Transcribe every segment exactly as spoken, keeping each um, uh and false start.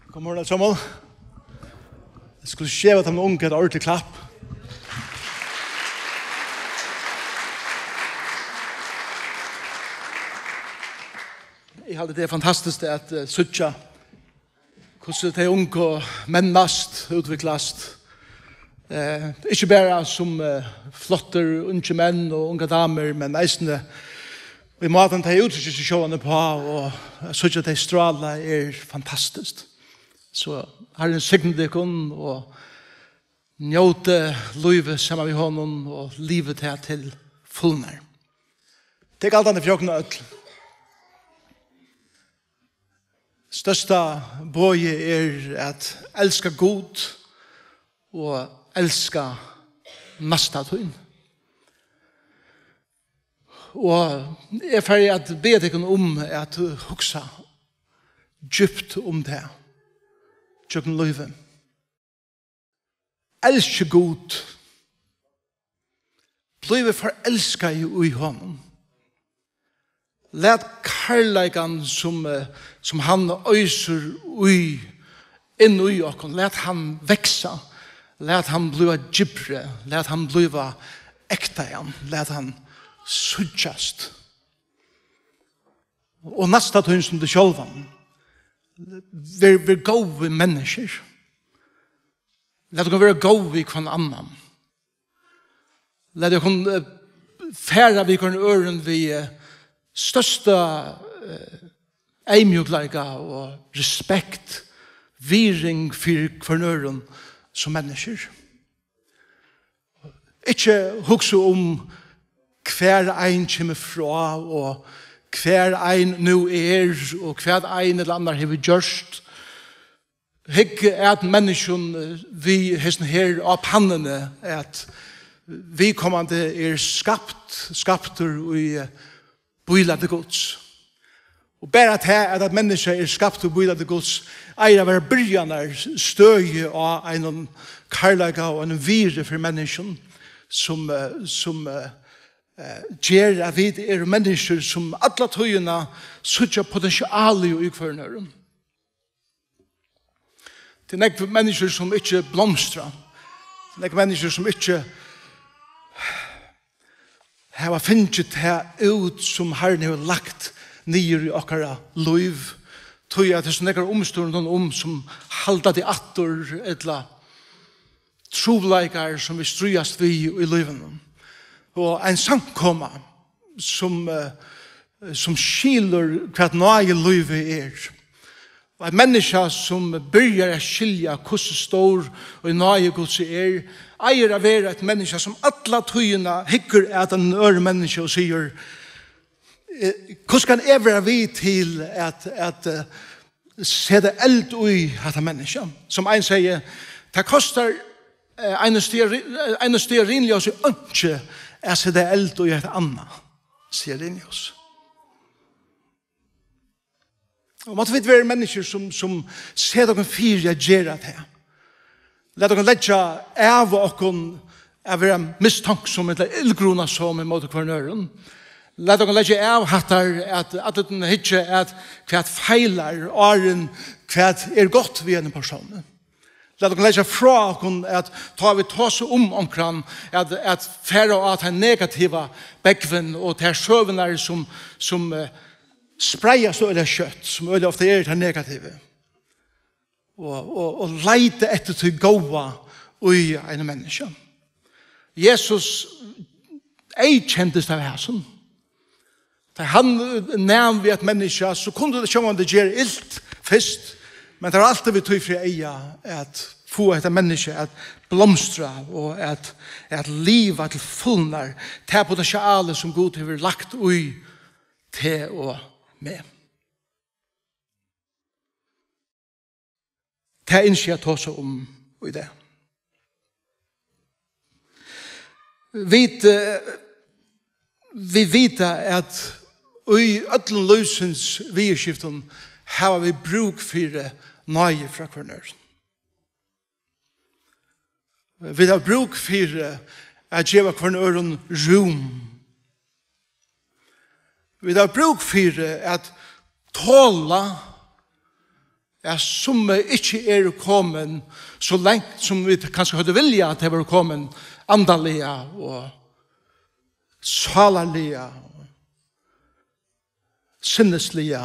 Góðan morgun, øll saman. Eg skuldi geva teimum ungu eitt ordiligt klapp. Eg haldi, tað er fantastiskt at, eh, síggja, hvussu tey ungu mennast, útviklast. Eh, ikki bara sum, eh, flottir ungir menn og ungar damur, men eisini í mátan tey úttrykkja seg sjálvandi uppá, og at síggja tey strála er fantastiskt. So Harrin signi tykkum og njótið lívið saman við honum og livið tað til fulnar. Tað er galdandi fyri okkum øll. Størsta boðið er at elska Gud og elska næsta tín. Og eg fari at biðja tykkum um at hugsa djúpt um tað gjøgnum lívið. Elski Gud. Blívið forelskaði í honum. Lat kærleikan, sum, eh, sum hann oysir í, inn í okkum, lat hann vaksa, lat hann blíva djúpri, lat hann blíva ekta igjen, lat hann síggjast. Og næsta tín sum teg sjálvan. Ver, ver góð við menniskjur. Lat okkum vera góð við hvønn annan. Lat okkum, eh, fara við hvønn øðrum við, eh, størsta, eh, eyðmjúkleika og respekt, virðing fyri hvørjum øðrum sum menniskjur. Ikki hugsa um hvar ein kemur frá og hvar ein nú er og hvat ein ella annar hevur gjørt. Hygg at menniskjum, eh, við hesum her á pannuni, at viðkomandi er skapt, skaptur í, eh, bílæti Guds. Og bara tað, at eitt menniskja er skapt í bílæti Guds, eigur at vera byrjanarstøði á einum kærleika og einum virði fyri menniskjum, sum, eh, sum, eh, eh, ger at vit eru menniskjur, sum alla tíðina síggja potentialið í hvørjum øðrum. Tað eru nógv menniskjur, sum ikki blomstra. Tað eru nógv menniskjur, sum ikki hava fingið tað út, sum Harrin hevur lagt niður í okkara lív. Tí at tað eru so nógvar umstøður rundan um, sum halda teg aftur, ella trupulleikar, sum vit stríðast við í lívinum. Og ein samkoma, sum, eh, sum skilur, hvat náðilívið er. Og eitt menniskja, sum byrjar at skilja, hvussu stór og náði Guds er, eigur at vera eitt menniskja, sum alla tíðina hyggur at einum øðrum menniskja og sigur, eh, hvussu kann eg vera við til at, at, eh, seta eld í hatta menniskja? Sum ein segði, tað kostar, eh, einum steari-, eh, einum stearinljósi einki at seta eld í eitt annað stearinljós. Og máttu vit vera menniskjur, sum, sum seta okkum fyri at gera tað. Lat okkum leggja av okkum at vera mistonksom ella illgrunasom ímóti hvørjum øðrum. Lat okkum leggja av hattar at, at allir hyggja at hvat feilar, áðrenn hvat er gott við einum persóni. Lat okkum leggja frá okkum at tá vit tosa um onkran, at, at fara á tann negativa bógvin og tær søgurnar sum, sum, eh, spreiðast øgiliga skjótt, sum øgiliga ofta er tað negativa. Og, og, og leita eftir tí góða í einum menniskja. Jesus eyðkendist av hasum. Tá hann, eh, nam við eitt menniskja, so kundi tað sjálvandi gera ilt fyrst, men tað var altíð við tí fyri eyga at fáa hetta menniskja at blomstra og at, at liva til fulnar tað potentialið, sum Gud hevur lagt í teg og meg. Tað ynski eg at tosa um í dag. Vit, eh, vit vita, at í øllum lívsins viðurskiftum hava vit brúk fyri náði frá hvørjum øðrum. Vit hava brúk fyri at geva hvørjum øðrum rúm. Vit hava brúk fyri at tola at summi ikki eru komin so langt, sum vit kanska høvdu viljað, at tey vóru komin andaliga og sálarliga og sinnisliga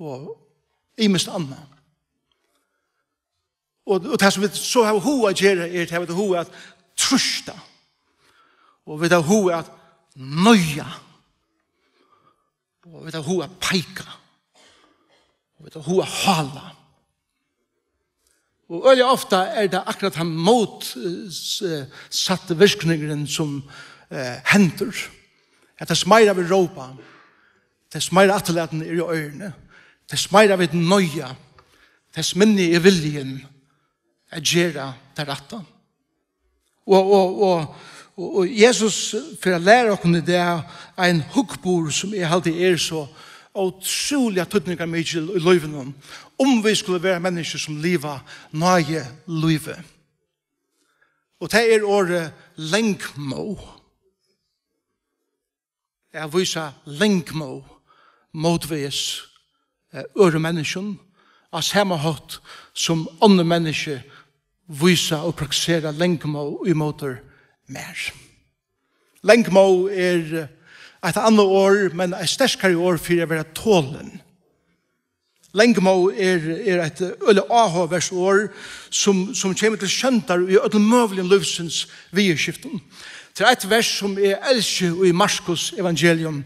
og ymiskt annað. Og, og tað, sum vit so hava hug at gera, er, tað, vit hava hug at trýsta, og vit hava hug at noyða, og vit hava hug at peika, og vit hava hug at hála. Og øgiliga ofta er tað akkurát tann mót, eh, s-, eh, satt virkningurin, sum, eh, hendir. At tess meira vit rópa, tess meira afturlatin er í oyruni, tess meira vit noyða, tess minni er viljin at gera tað rætta. Og, og, og, og, og Jesus fer at læra okkum í dag ein hugburð, sum eg haldi er so ótrúliga týdningarmikil í lívinum, um vit skulu vera menniskju, sum liva náðilívið. Og tað er orðið langmóð. At vísa langmóð mótvegis, eh, øðrum menniskjum, á sama hátt sum onnur menniskju vísa og praktisera langmóð ímóti mær. Langmóð er, eh, eitt annað orð, men eitt sterkari orð fyri at vera tolin. Langmóð er, er eitt øgiliga áhugavert orð, sum, sum kemur til sjóndar í øllum møguligum lívsins viðurskiftum. Tað er eitt vers, sum eg elski í Markus evangelium,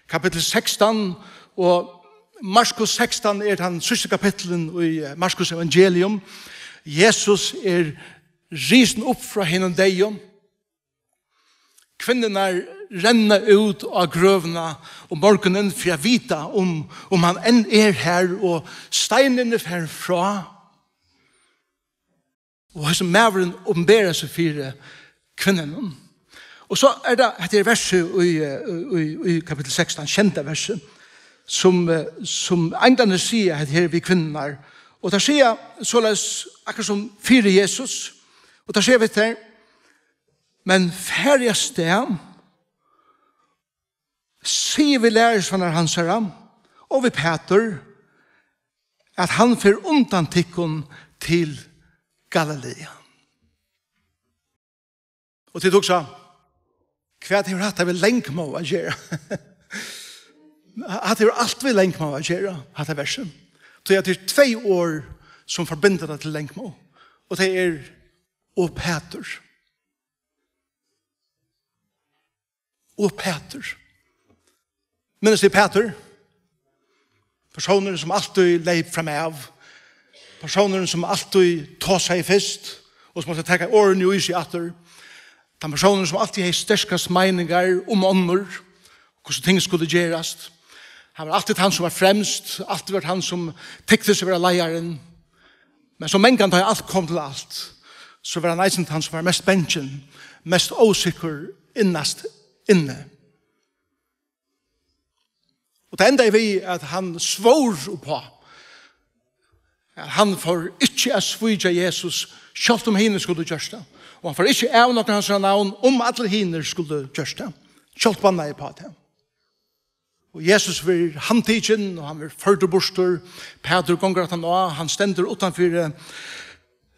kapittul sekstan, og Markus sekstan er tann síðsta kapitturin í, eh, Markus evangelium. Jesus er risin upp frá hinum deyðu. Kvinnurnar renna út á grøvina um morgunin fyri at vita, um, um hann enn er har, og steinurin er farin frá. Og hesin maðurin opinberar seg fyri kvinnunum. Og so er tað, hetta er versið í, eh, í, í kapittul sekstan, sjeynda versið, sum, eh, sum einglarnir siga hetta her við kvinnurnar. Og teir siga soleiðis, akkurát sum fyri Jesus, og teir siga við tær: Men farið avstað, sigið við lærisveinar hansara og við Pætur, at hann fer undan tykkum til Galilea. Og tit hugsa, hvat hevur hatta við langmóð at gera? Hatta hevur alt við langmóð at gera, hatta versið. Tí at tað er tvey orð, sum forbinda tað til langmóð. Og tað er og Pætur. Og Pætur. Minnist tit Pætur? Persónurin, sum altíð leyp framav. Persónurin, sum altíð tosaði fyrst, og sum mátti taka orðini í seg aftur. Tann persónurin, sum altíð hevði sterkast meiningar um onnur, hvussu ting skuldu gerast. Hann var altíð tann, sum var fremst, altíð var hann, sum tyktist at vera leiðarin. Men so mangan, tá ið alt kom til alt, so var hann eisini tann, sum var mest bangin, mest ósikkur innast inni. Og tað endaði við, at hann svór uppá, at hann fór ikki at svíkja Jesus, sjálvt um hinir skuldu gjørt tað. Og hann fór ikki at avnokta hansara navn, um allir hinir skuldu gjørt tað. Sjálvt bannaði uppá tað. Og Jesus verður handtikin, og hann verður førdur burtur. Pætur gongur aftan á, hann stendur uttanfyri,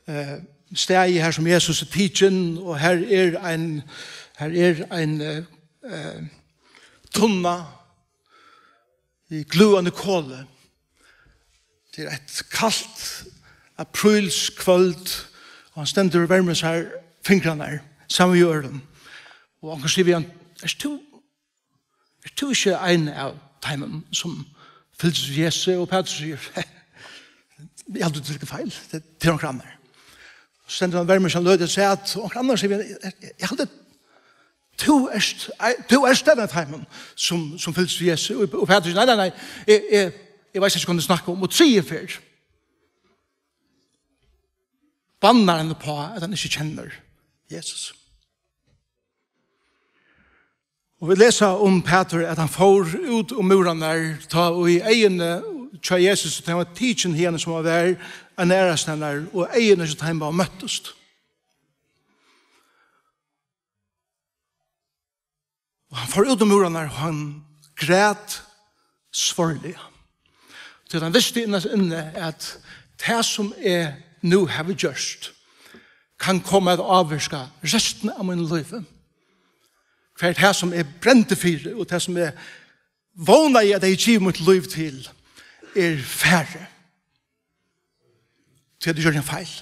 eh, staðið har sum Jesus er tikin, og har er ein, har er ein, eh, eh, tunna í gløðandi koli. Tað er eitt kalt aprílskvøld, og hann stendur og vermir sær fingrarnar saman við øðrum. Og onkur sigur við hann: "Ert tú, ert tú ikki ein av teimum, sum fylgdist við Jesu?" Og Pætur sigur: "Eg haldi, tú tekur feil. Tað, tað er onkur annar." So stendur hann og vermir sær løtu afturat, og onkur annar sigur við hann: "Eg, eg, eg haldi, tú ert, tú ert ein av teimum, sum, sum fylgdist við Jesu." Og, og Pætur sigur: "Nei, nei, nei, eg, eg, eg veit ikki, hvat tú snakkar um." Og triðju ferð bannar hann uppá, at hann ikki kennir Jesus. Og vit lesa um Pætur, at hann fór út um múrarnar, tá ið eyguni hjá Jesus, tá hann var tikin hiðani, sum hann var, ein aðrastaðni, og eyguni hjá teimum báðum møttust. Og hann fór út um múrarnar, og hann græt svárliga. Tí hann visti innast inni, at tað, sum eg nú havi gjørt, kann koma at ávirka restina av mínum lívi. Hvat er tað, sum eg brendi fyri, og tað, sum eg vónaði, at eg givið mítt lív til, er farið. Tí at eg gjørdi ein feil.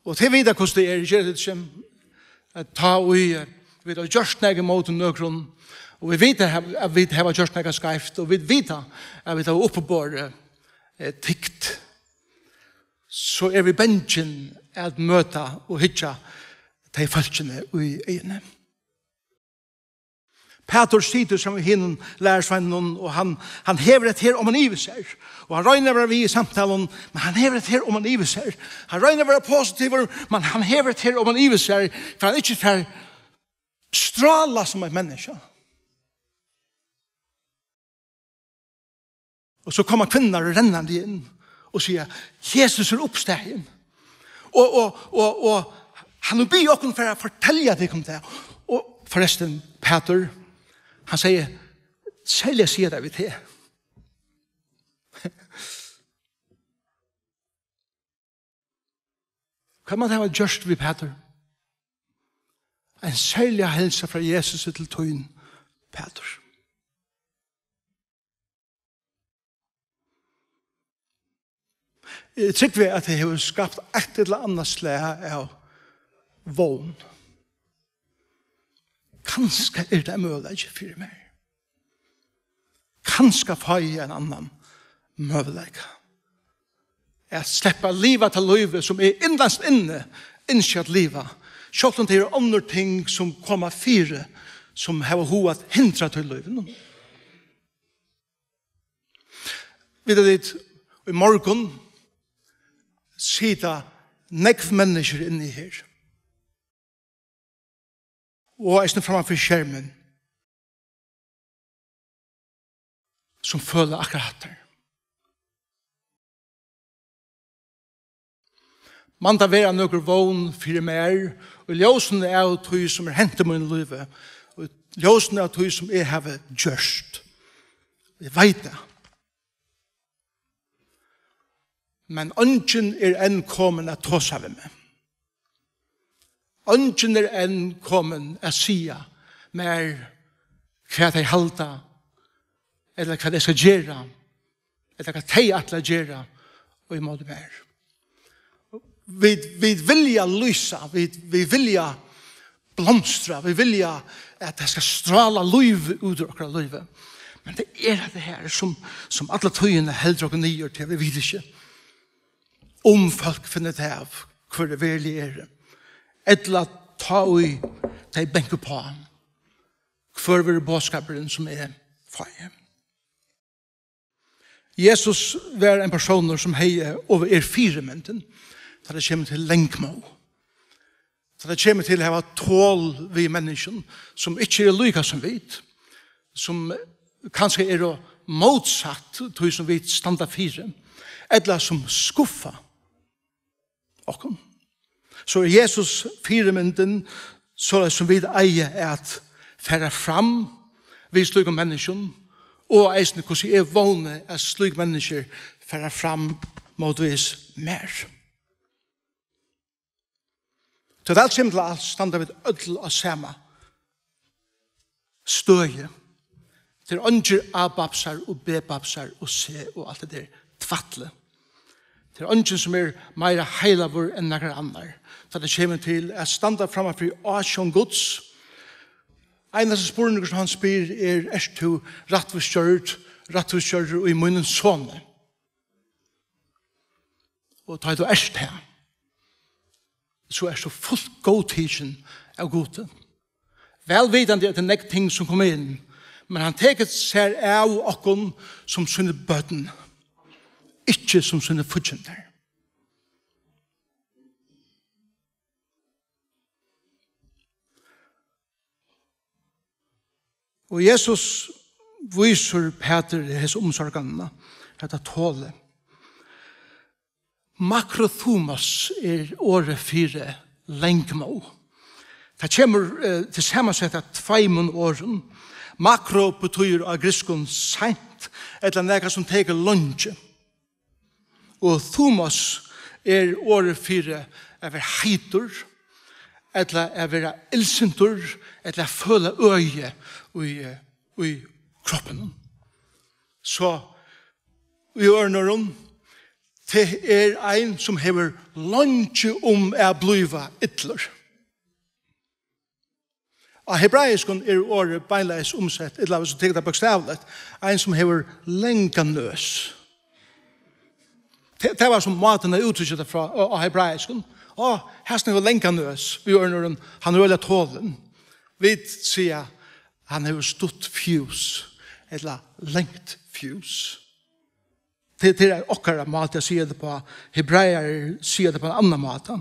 Og tit vita, hvussu tað er, gera tit ikki, at tá ið, eh, vit hava gjørt nakað ímóti nøkrum, og vit vita, at vit hava gjørt nakað skeivt, og vit vita, at vit hava uppiborið, eh, tykt, so eru vit bangin at møta og hyggja tey fólkini í eyguni. Pætur situr saman við hinum lærisveinunum, og hann, hann hevur hetta her oman yvir sær. Og hann roynir at vera við í samtalum, men hann hevur hetta her oman yvir sær. Hann roynir at vera positivur, men hann hevur hetta her oman yvir sær, fyri hann ikki fær strála sum eitt menniskja. Og so koma kvinnurnar rennandi inn og siga: "Jesus er uppstaðin." Og, og, og, og hann vil biðja okkum fyri at fortelja tykkum tað. Og forrestin, Pætur, hann segði: "Serliga siga tað við teg." Hvat man hava gjørt við Pætur? Ein serliga heilsa frá Jesus til tín, Pætur. Eg trúgvi, at tað hevur skapt eitt ella annað slag av vón. Kanska er tað ein møguleiki fyri mær. Kanska fái eg ein annan møguleika. At sleppa at liva tað lívið, sum eg innast inni ynski at liva. Sjálvt um tað eru onnur ting, sum koma fyri, sum hava hug at hindra tí lívinum. Vita tit, í morgun sita nógv menniskju inni her. Og eisini framman fyri skermin, sum føla akkurát hatta. Man tað vera nøkur vón fyri mær, í ljósinum av tí, sum er hent í mínum lívi, og í ljósinum av tí, sum eg havi gjørt? Eg veit tað. Men eingin er enn komin at tosa við meg. Eingin er enn komin at siga mær, hvat tey halda, ella hvat eg skal gera, ella hvat tey ætla at gera, og ímóti mær. Vit, vit vilja lýsa, vit, vit vilja blomstra, vit vilja, at tað skal strála lív út úr okkara lívi. Men tað er hetta her, sum, sum alla tíðina heldur okkum niður, tí vit vita ikki, um fólk finna tað av, hvør eg veruliga eri, ella tá ið tey banka uppá, hvør verður boðskapurin, sum eg fái. Jesus var ein persónur, sum hevði og er fyrimyndin, tá tað kemur til langmóð, tá tað kemur til at hava tol við menniskjum, sum ikki eru líka sum vit, sum kanska eru mótsatt tí, sum vit standa fyri, ella sum skuffa okkum. So er Jesus fyrimyndin, soleiðis sum vit eiga at fara fram við slíkum menniskjum, og eisini hvussu eg vóni, at slík menniskju fara fram mótvegis mær. Tá alt kemur til alt, standa vit øll á sama støði. Tað eru eingir A-babsar og B-babsar og C og alt tað har tvætlið. Tað er eingin, sum er meira heilagur enn nakar annar, tá tað kemur til at standa framman fyri ásjón Guds. Einasti spurningur, sum hann spyr, er: Ert tú rættvísgjørd, rættvísgjørdur í mínum soni? Og tá tú ert tað, so ert tú fult góðtikin av Gudi. Væl vitandi, at tað er nógv ting, sum koma inn, men hann tekur sær av okkum sum síni børn, ikki sum síni fíggindar. Og Jesus vísir Pætur hesa umsorganina, hetta tolið. Makrothumos er orðið fyri langmóð. Tað kemur, eh, til samansett av tveimum orðum. Makro betýður á grikskum seint, ella nakað sum tekur leingi. Og thumos er orðið fyri at vera heitur, ella at vera illsintur, ella at føla øði í, í kroppinum. So, í øðrum orðum, tað er ein, sum hevur leingi um at blíva illur. Á hebraiskum er orðið beinleiðis umsett, ella hvis tú tekur tað bókstavligt, ein, sum hevur langa nøs. Tað, tað var sum mátin at úttrykkja tað frá, á, á hebraiskum. Á, hasin hevur langa nøs, í øðrum orðum, hann er øgiliga tolin. Vit siga, hann hevur stutt fjús, ella langt fjús. Tað, tað er okkara máti at siga tað uppá. Hebrearar siga tað uppá ein annan máta.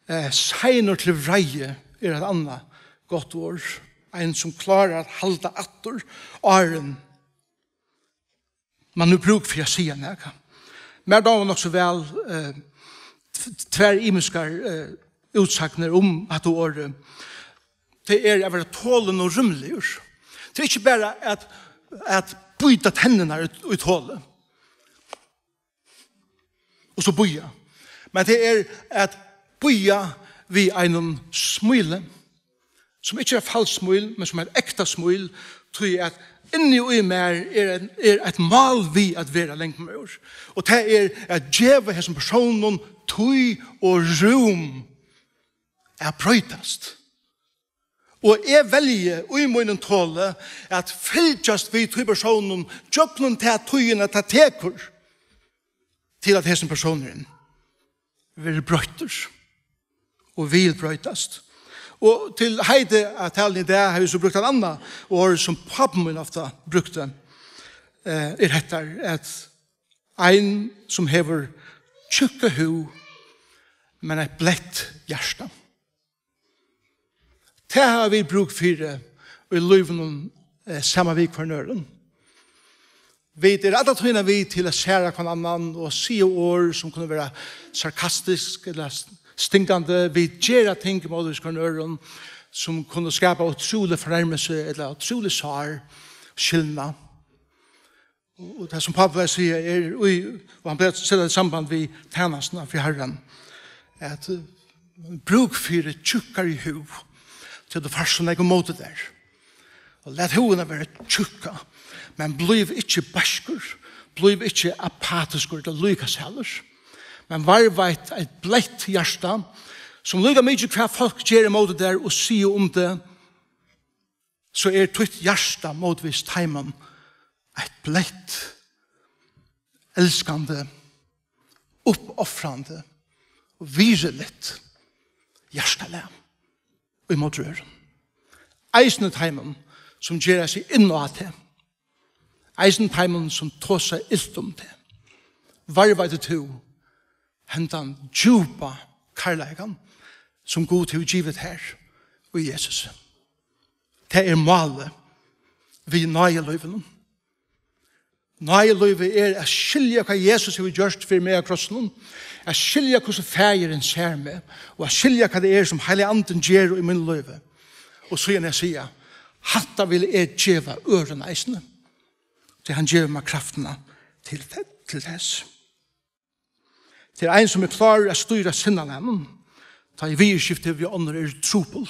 Eh, seinur til reiði er eitt annað gott orð. Ein, sum klárar at halda aftur, áðrenn mann hevur brúk fyri at siga nakað. Mær dámar nokk so væl, eh, tv-, tvær ymiskar, eh, útsagnir um hatta orðið. Tað er at vera tolin og rúmligur. Tað er ikki bara at, at bíta tenninar í, í toli og so bíða. Men tað er at bíða við einum smíli, sum ikki er eitt falskt smíl, men sum er eitt ekta smíl, tí at inni í mær er ein, er eitt mál við at vera langmóður. Og tað er at geva hesum persónum tíð og rúm at broytast. Og eg velji í mínum toli at fylgjast við tí persónum gjøgnum ta tíðina, tað tekur, til at hesin persónurin verður broyttur og vil broytast. Og til heitið á taluni í dag havi eg so brúkt eitt annað orð, sum pápi mín ofta brúkti, eh, er hetta, at ein, sum hevur tjúkka húð, men eitt bleytt hjarta. Tað hava vit brúk fyri í lívinum, eh, saman við hvørjum øðrum. Vit eru alla tíðina við til at særa hvønn annan og siga orð, sum kunnu vera sarkastisk ella s-, stingandi. Vit gera ting ímóti hvørjum øðrum, sum kunnu skapa ótrúlig fornærmelse ella ótrúlig sár, skilnað. Og, og tað, sum pápi var at siga, er, í, og hann bleiv sett í samband við tænastuna fyri Harran, at, eh, brúk fyri tjúkkari húð, til tú fært so nógv ímóti tær. Og lat húðina vera tjúkka, men blív ikki beiskur, blív ikki apatiskur ella líkasælur, men varðveit eitt bleytt hjarta, sum líka mikið hvat fólk gera ímóti tær og siga um teg, so er títt hjarta mótvegis teimum eitt bleytt, elskandi, uppofrandi og virðiligt hjartalag ímóti øðrum. Eisini teimum, sum gera seg inn á teg. Eisini teimum, sum tosa ilt um teg. Varðveitir tú hendan djúpa kærleikan, sum Gud hevur givið tær í Jesus? Tað er málið við náðilívinum. Náðilívið er at skilja, hvat Jesus hevur gjørt fyri meg á krossinum, at skilja, hvussu Faðirin sær meg, og at skilja, hvat tað er, sum Heilagi Andin ger í mínum lívi. Og síðan at siga, hatta vil eg geva øðrum eisini, tí hann gevur mær kraftina til, til tess. Tað er ein, sum er klárur at stýra sinnalagnum, tá ið viðurskifti við onnur eru trupul.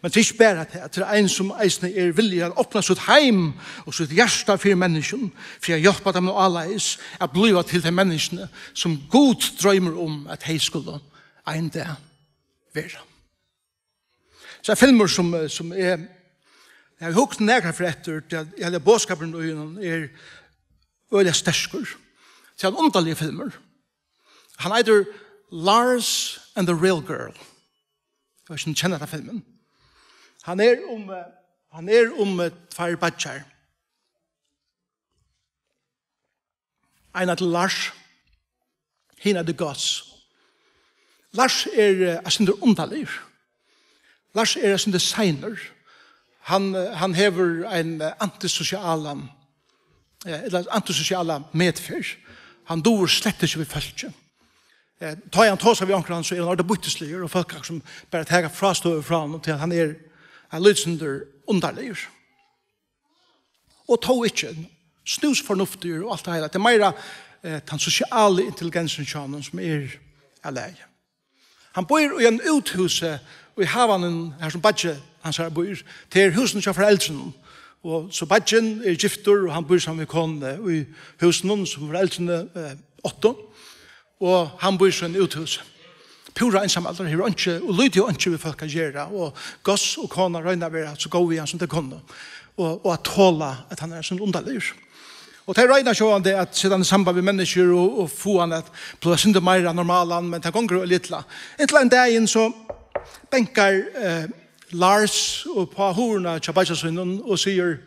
Men tað er ikki bara tað, tað er ein, sum eisini er villigur at opna sítt heim og sítt hjarta fyri menniskjum, fyri at hjálpa teimum áleiðis at blíva til tey menniskjuni, sum Gud droymir um, at tey skulu ein dag vera. So ein filmur, sum, eh, sum eg, eg havi hugt nakrar ferð eftir, tí at eg haldi, at boðskapurin í honum er øgiliga sterkur. Tað er ein undarligur filmur. Hann eitur Lars and the Real Girl. Eg veit ikki, um tú kennir hetta filmin. Hann er um, eh, hann er um, eh, tveir beiggjar. Ein eitur Lars, hin eitur Gus. Lars er, eh, eitt sindur undarligur. Lars er eitt sindur seinur. Hann, eh, hann hevur ein, eh, antisosialan, eh, ella antisosiala metferð. Hann dugir slett ikki við fólki. Eh, tá ið hann tosar við onkran, so er hann orðið býttisligur, og fólk sum bara taka frástøðu frá honum, tí at hann er eitt lítið sindur undarligur. Og tó ikki. Snúsfornuftigur og alt tað heila. Tað er meira, eh, tann sosiali intelligensin hjá honum, sum er av lagi. Hann býr í einum úthúsi í havanum, har sum beiggi hansara býr. Tað er húsini hjá foreldrunum. Og so beiggin er giftur, og hann býr saman við konuni í húsinum, sum foreldrini, eh, áttu. Og hann býr so í einum úthúsi. Púra einsamaldur, hevur einki, og lítið og einki við fólk at gera. Og Gus og kona royna at vera so góð við hann, sum tey kunnu. Og, og at tola, at hann er so undarligur. Og tey royna sjálvandi at seta hann í samband við menniskju og, og fáa hann at blíva eitt sindur meira normalan, men tað gongur ov lítið. Inntil ein dagin so bankar, eh, Lars upp á hurðina hjá beiggja sínum og sigur: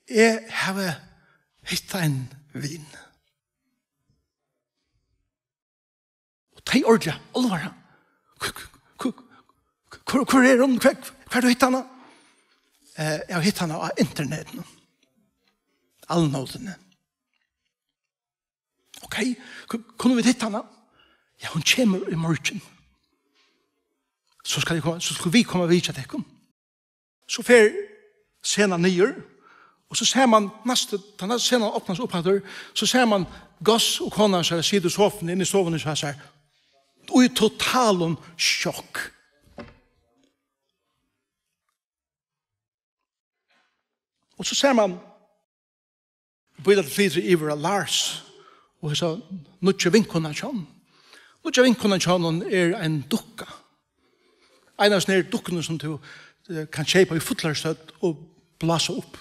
"Eg havi hitt ein vin." Og tey ordiliga álvara. Hv-, hv-, hv-, hv-, hvør, hvør er hon? Hvar, hvar hevur tú hitt hana? Eh, eg havi hitt hana á internetinum. Alnótini. Ok, ku-, kunnu vit hitta hana? Ja, hon kemur í morgin. So skal eg koma, so skulu vit koma við hjá tykkum. So fer senan niður, og so sær mann næstu, tá senan opnast upp aftur, so sær mann Gus og kona hansara sita í sofuni inni í stovuni hjá sær, í totalum sjokk. Og so sær mann bílætið flytur yvir á Lars og hesa nýggju vinkonuna hjá honum. Nýggja vinkonan hjá honum er ein dukka. Ein av hesum her dukkunum sum tú, eh, kanst keypa í fullari stødd og blása upp.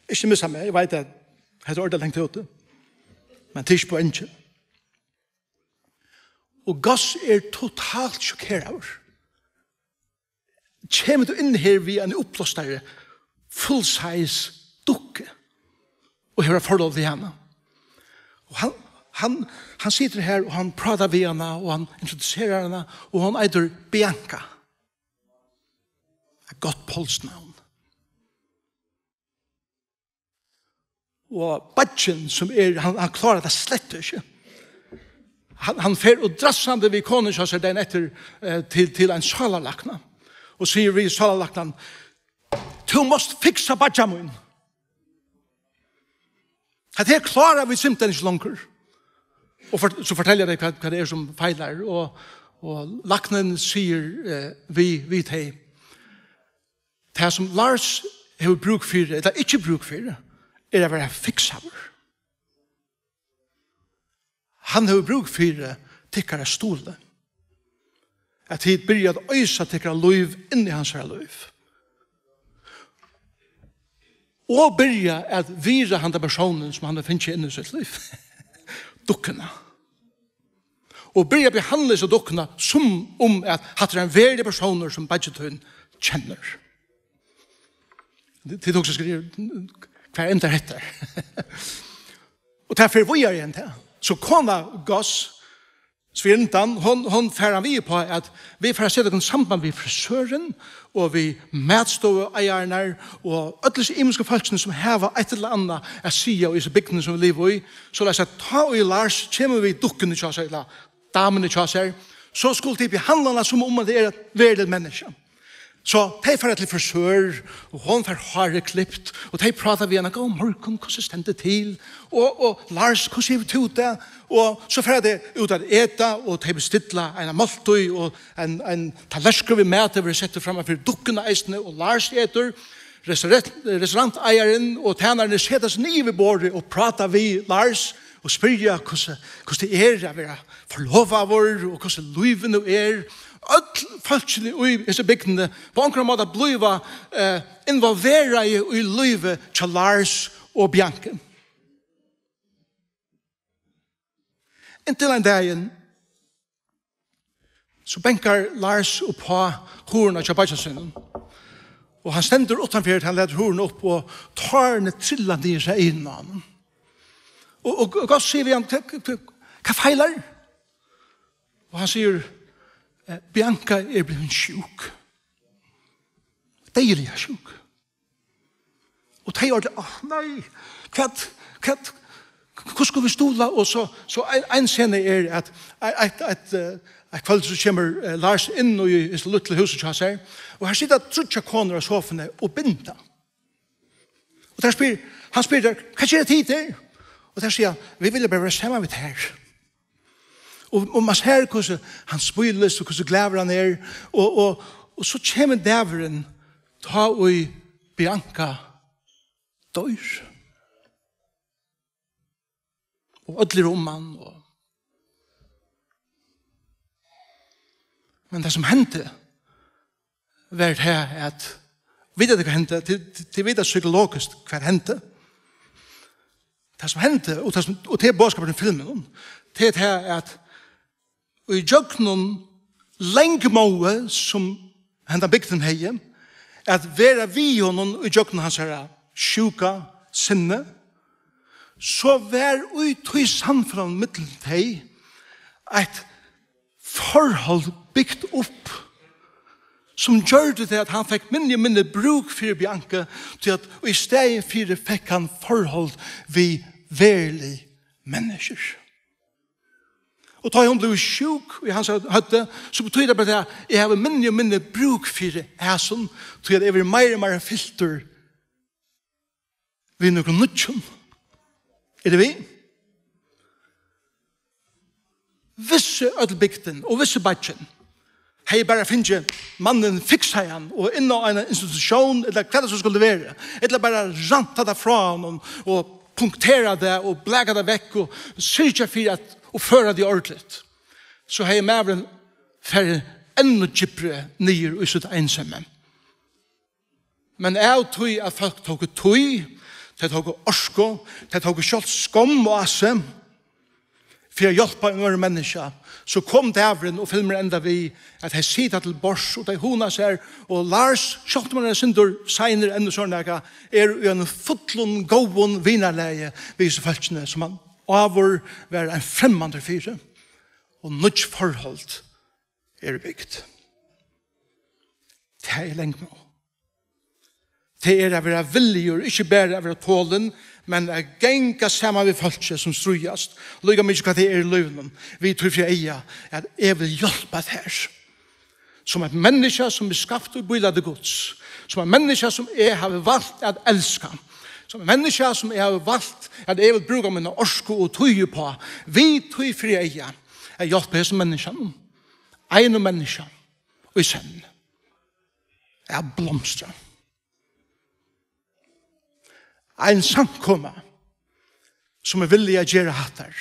Ikki missa meg, eg veit at hetta er ordiliga langt úti. Men tað er ikki poengið. Og Gus er totalt sjokkeraður. Kemur tú inn her við eini uppblástari, full size dukku og hevur eitt forhold við hana? Og hann, hann, hann situr her og hann prátar við hana og hann introduserar hana og hon eitur Bianca. Eitt gott polskt navn. Og beiggin sum er, hann, hann klárar tað slett ikki. Hann, hann fer og drassandi við konu hjá sær dagin eftir, eh, til, til ein sálarlækna og sigur við sálarlæknan: "Tú mást fiksa beiggja mín. Hetta her klára vit simpelthen ikki longur." Og for, so fortelja tey hvat, hvat tað er sum feilar, og, og læknin sigur, eh, við, við tey: "Tað sum Lars hevur brúk fyri, ella ikki brúk fyri, er at vera fiksaður. Hann hevur brúk fyri tykkara stuðli. At tit byrja at oysa tykkara lív inn í hansara lív. Og byrja at virða handa persónin sum hann hevur fingið inn í sítt lív." Dukkuna. Og byrja at behandla hesa dukkuna sum um at hatta er ein veruligur persónur sum beiggi tín kennir. Tit hugsa, skriva, hvar endar hetta? Og tað fer víðari enn tað. So kona Gus, svirindan, hon, hon fær hann við uppá at vit fara at seta okkum í samband við frisørin og við matstovueigararnar og øll hesi ymisku fólkini sum hava eitt ella annað at siga í hesi bygdini sum vit liva í, soleiðis at tá ið Lars kemur við dukkuni hjá sær, ella damuni hjá sær, so skulu tit behandla hana sum um at tað er eitt veruligt menniskja. So tey fara til frisør, og hon fær hárið klipt, og tey práta við hana: "Góðan morgun, hvussu stendur til? Og, og Lars, hvussu hevur tú tað?" Og so fara tey út at eta, og tey bestilla eina máltíð, og ein, ein tallerkur við mati verður settur framman fyri dukkuna eisini, og Lars etur. Restaurant-, restauranteigarin og tænararnir seta seg niður við borðið og práta við Lars og spyrja, hvussu, hvussu tað er at vera forlovaður og hvussu lívið nú er. Øll fólkini í hesi bygdini á onkran máta blíva, eh, involveraði í lívið hjá Lars og Bianca. Inntil ein dagin, so bankar Lars upp á hurðina hjá beiggja sínum. Og hann stendur uttanfyri, hann letur hurðina upp, og tárini trilla niður frá eygunum á honum. Og, og, og Gus sigur við hann: "Hva, hva, hva, hvat feilar?" Og hann sigur: "Eh, Bianca er blivin sjúk. Deyðiliga sjúk." Og tey orðini: "Áh, nei, hvat, hvat, hvussu skulu vit stuðla?" Og so, so ein, ein sena er at eitt, eitt, eitt, eh, eitt kvøld so kemur, eh, Lars inn í, í so lítla húsið hjá sær, og her sita tríggjar konur á sofuni og binda. Tær spyr, hann spyr tær: "Hvat gera tit her?" Og tær siga: "Vit vilja bara vera saman við tær." Og, og man sær hvussu hann smílist og hvussu glaður hann er. Og, og, og so kemur dagurin, tá ið Bianca doyr. Og øll eru um hann. Og... Men tað sum hendi, var tað at, vita tit hvat hendi? Tit, tit, tit vita psykologiskt hvat hendi. Tað sum hendi, og tað sum, og tað er boðskapurin í filminum, tað er tað at í gjøgnum langmóðu sum henda bygdin hevði, at vera við honum í gjøgnum hansara sjúka sinni, so var í tí samfelagnum millum tey eitt forhold bygt upp, sum gjørdi tað, at hann fekk minni og minni brúk fyri Bianca, tí at í staðin fyri fekk hann forhold við verulig menniskjur. Og tá hon bleiv sjúk í hansara høvdi, so betýddi tað bara tað, at eg havi minni og minni brúk fyri hasum, tí at eg verði meira og meira fyltur við nøkrum nýggjum. Eru tit við? Vissi øll bygdin og vissi beiggin, hevði bara fingið mannin fiksaðan og inn á eina institutión, ella hvat tað so skuldi vera, ella bara rænt tað frá honum og punkterað tað og blakað tað vekk og syrgjað fyri at, og føra tað ordiligt, so hevði maðurin farið enn djúpri niður í sítt einsemi. Men av tí at fólk tóku tíð, tey tóku orku, tey tóku sjálvt skomm á seg fyri at hjálpa einum øðrum menniskja, so kom dagurin, og filmurin endar við, at tey sita til borðs, og tey hugna sær, og Lars, sjálvt um hann er eitt sindur seinur enn so nakað, er í einum fullum góðum vinarlagi við hesi fólkini, sum hann áður var ein fremmandur fyri, og nýggj forhold eru bygd. Tað er langmóð. Tað er at vera villigur, ikki bara at vera tolin, men at ganga saman við fólki, sum stríðast. Líka mikið hvat tað er í lívinum. Við tí fyri eyga, at eg vil hjálpa tær. Sum eitt menniskja, sum er skapt í bílæti Guds. Sum eitt menniskja, sum eg havi valt at elska. Sum eitt menniskja, sum eg havi valt, at eg vil brúka mína orku og tíð uppá. Við tí fyri eyga, at hjálpa hesum menniskjanum. Einum menniskja í senn. At blomstra. Ein samkoma, sum er villig at gera hattar,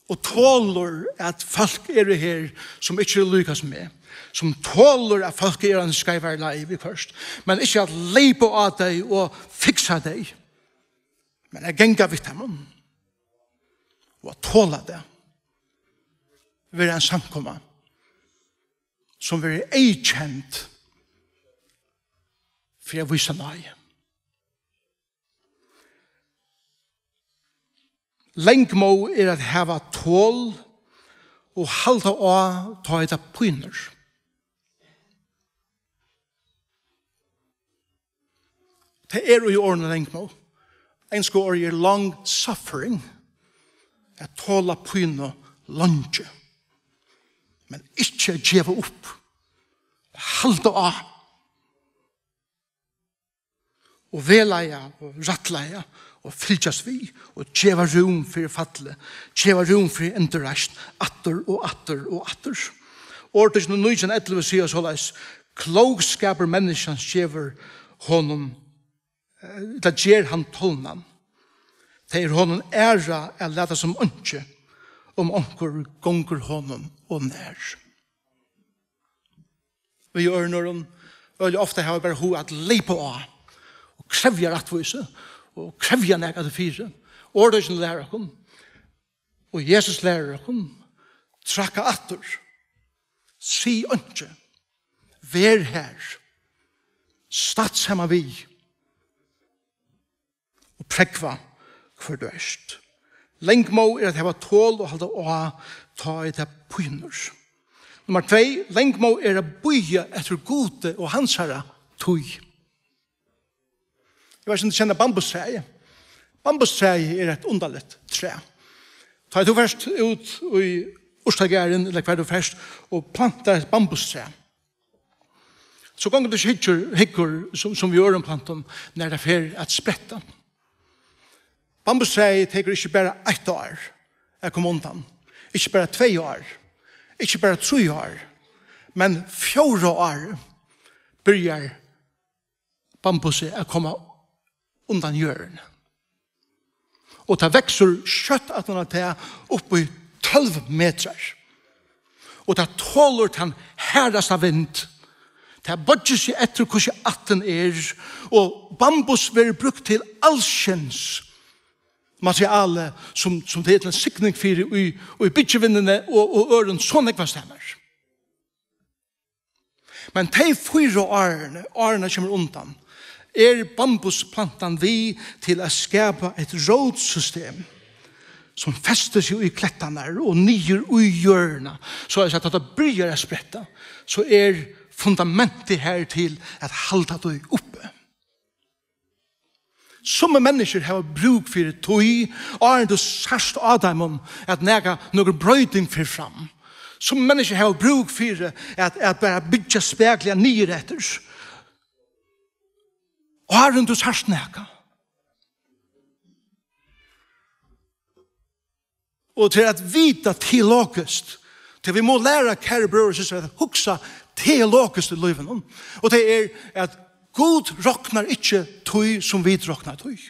og tolur, at fólk eru her, sum ikki eru líka sum meg, sum tolur, at fólk eru á eini skeivari leið viðhvørt, men ikki at leypa á tey og fiksa tey, men at ganga við teimum og at tola tað. Vera ein samkoma, sum verður eyðkend fyri at vísa náði. Langmóð er at hava tol og halda á, tá ið tað pínur. Tað er í orðinum langmóð. Ensku orðið er long suffering. At tola pínu leingi. Men ikki at geva upp. Halda á. Og vegleiða og rættleiða og fylgjast við og geva rúm fyri falli, geva rúm fyri endurreisn, aftur og aftur og aftur. Orðtøkin nítjan ellivu sigur soleiðis: "Klókskapur menniskjans gevur honum, eh, ella ger hann tolnan. Tað er honum æra at lata sum einki, um onkur gongur honum ov nær." Við øðrum orðum, øgiliga ofta hava vit bara hug at leypa á og krevja rættvísi og krevja nakað til fyri. Orðtøkin læra okkum, og Jesus lærir okkum: trakka aftur, sig einki, ver her, statt saman við, og prógva, hvør tú ert. Langmóð er at hava tol og halda á, tá ið tað pínur. Nummar tvey, langmóð er at bíða eftir Gudi og hansara tíð. Eg veit ikki, um tit kenna bambustræið. Bambustræið er eitt undarligt træ. Tá ið tú fert út í urtagarðin, ella hvar tú fert, og plantar eitt bambustræ, So gongur tú ikki hyggur, hyggur sum, sum við øðrum plantum, nær tað fer at spretta. Bambustræið tekur ikki bara eitt ár at koma undan, ikki bara tvey ár, ikki bara trý ár, men fjórða ár byrjar bambusið at koma undan jørðini. Og tað veksur skjótt aftan á tað upp í tólv metrar. Og tað tolir tann harðasta vind. Tað boyggir seg eftir, hvussu ættin er, og bambus verður brúkt til alskyns materiale, sum, sum tað er til signing fyri í, í byggivinnuni og, og øðrum so nógvastaðni. Men tey fýra árini, árini kemur undan, er bambusplantan við til at skapa eitt rótsystem, sum festir seg í klettarnar og niður í jørðina, so at tá tað byrjar at spretta, so er fundamentið har til at halda tað uppi. Summi menniskjur hava brúk fyri tí, áðrenn tú sært á teimum, at nakað, nøkur broyting fer fram. Summi menniskjur hava brúk fyri at, at bara byggja spakuliga niður eftir, áðrenn tú sært nakað. Og til at vita teologiskt, tí vit mugu læra, kæru brøður og systrar, at hugsa teologiskt í lívinum. Og tað er, at Gud roknar ikki tíð sum vit rokna tíð.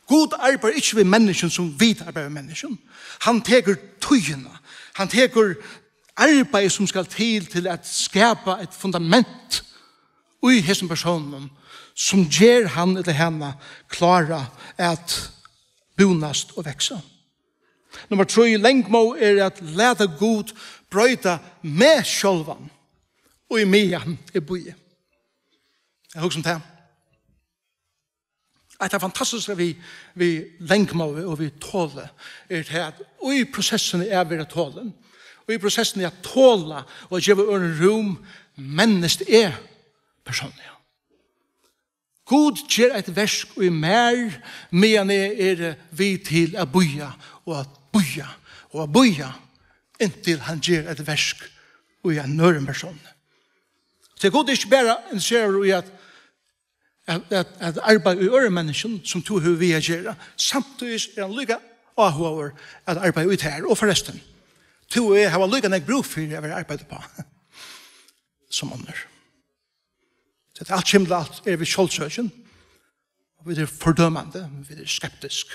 Gud arbeiðir ikki við menniskjum sum vit arbeiða við menniskjum. Hann tekur tíðina. Hann tekur arbeiðið sum skal til, til at skapa eitt fundament í hesum persóninum, sum ger hann ella hana klára at búnast og vaksa. Nummar trý, langmóð er at lata Gud broyta meg sjálvan, og í meðan eg bíði. Eg hugsi um tað. Eitt av fantastiska við, við langmóð og við toli er tað, at í prosessini av at vera tolin, og í prosessini at tola og at geva øðrum rúm, mennist eg persónliga. Gud ger eitt verk í mær, meðan eg eri við til at bíða og at bíða og at bíða, inntil hann ger eitt verk í ein øðrum persóni. So Gud er ikki bara interesseraður í at, at, at, at arbeiða í øðrum menniskjum, sum tú hevur við at gera. Samtíðis er hann líka áhugaður at arbeiða í tær. Og forrestin, tú og eg hava líka nógv brúk fyri at vera arbeitt uppá sum onnur. So alt kemur til alt, eru vit sjálvsøkin. Og vit eru fordømandi, vit eru skeptisk.